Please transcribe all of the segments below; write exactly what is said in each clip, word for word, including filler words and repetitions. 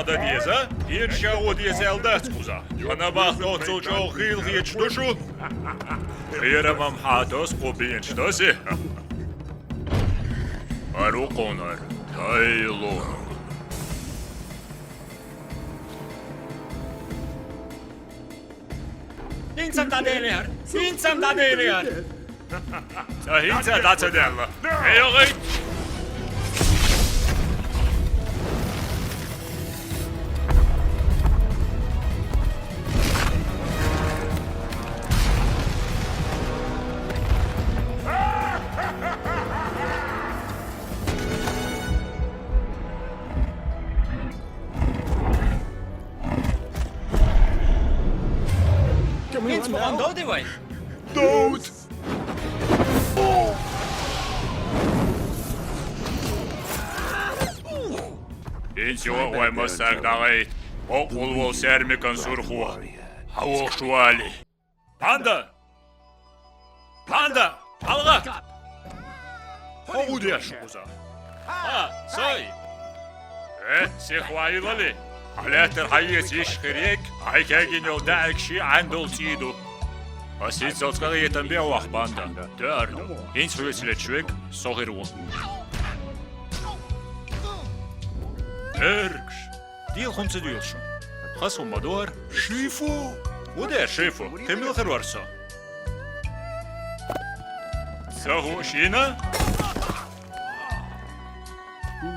Ада деза, ин шагу деза аьлла дац кхуза. Хьана бахта оццул чӀогӀа хийла хеташ ду шу? Кхерам-м хьа тосу кху бийначу досе. ХӀара ву кхунара тайло. ХӀинца-м дӀаделира! ХӀинца-м дӀаделира! Ца хӀинца дӀа ца даьлла. ЭгӀий! ХӀинца ма гӀан довдий вай? Довда! ХӀинца юха вай массаьрга дӀагӀайта, бакъволу волу Саьрмикан Сурхо. Хьан вохуш вали? Панда! Панда! ХьалгӀа! Хьо хӀун деш ву кхуза? Хьа, сай! Э, сихваилали! Хьан лаьттара хьаэца йиш хир ерг, хьайн кегийна йолу даьӀахк шен Ӏаьндолу цӀий ду. Ас хӀинццалц къахетам бен вахь, Панда. Тоьар ду. ХӀинца хьоьца леташ верг со хир ву. Эргаш! Дела хӀума ца доьлу шу. Хаза хӀума ма ду хӀара. Шифу! ХӀун дера Шифу? Кхин мила хир вара со? Ца хууш йина?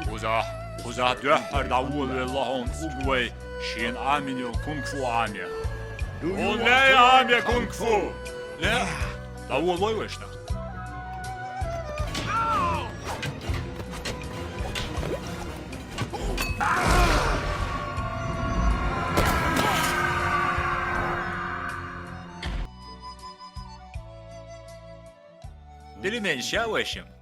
Кхузахь, кхузахь дуьххьара дӀаволавелла хьуна уггар вай шена Ӏамийна йолу кунг-фу Ӏаме. Хьуна лаьий Ӏаме кунг-фу? Лаьа. ДӀаволавой вайшна. Пельменаш яа вайшимма?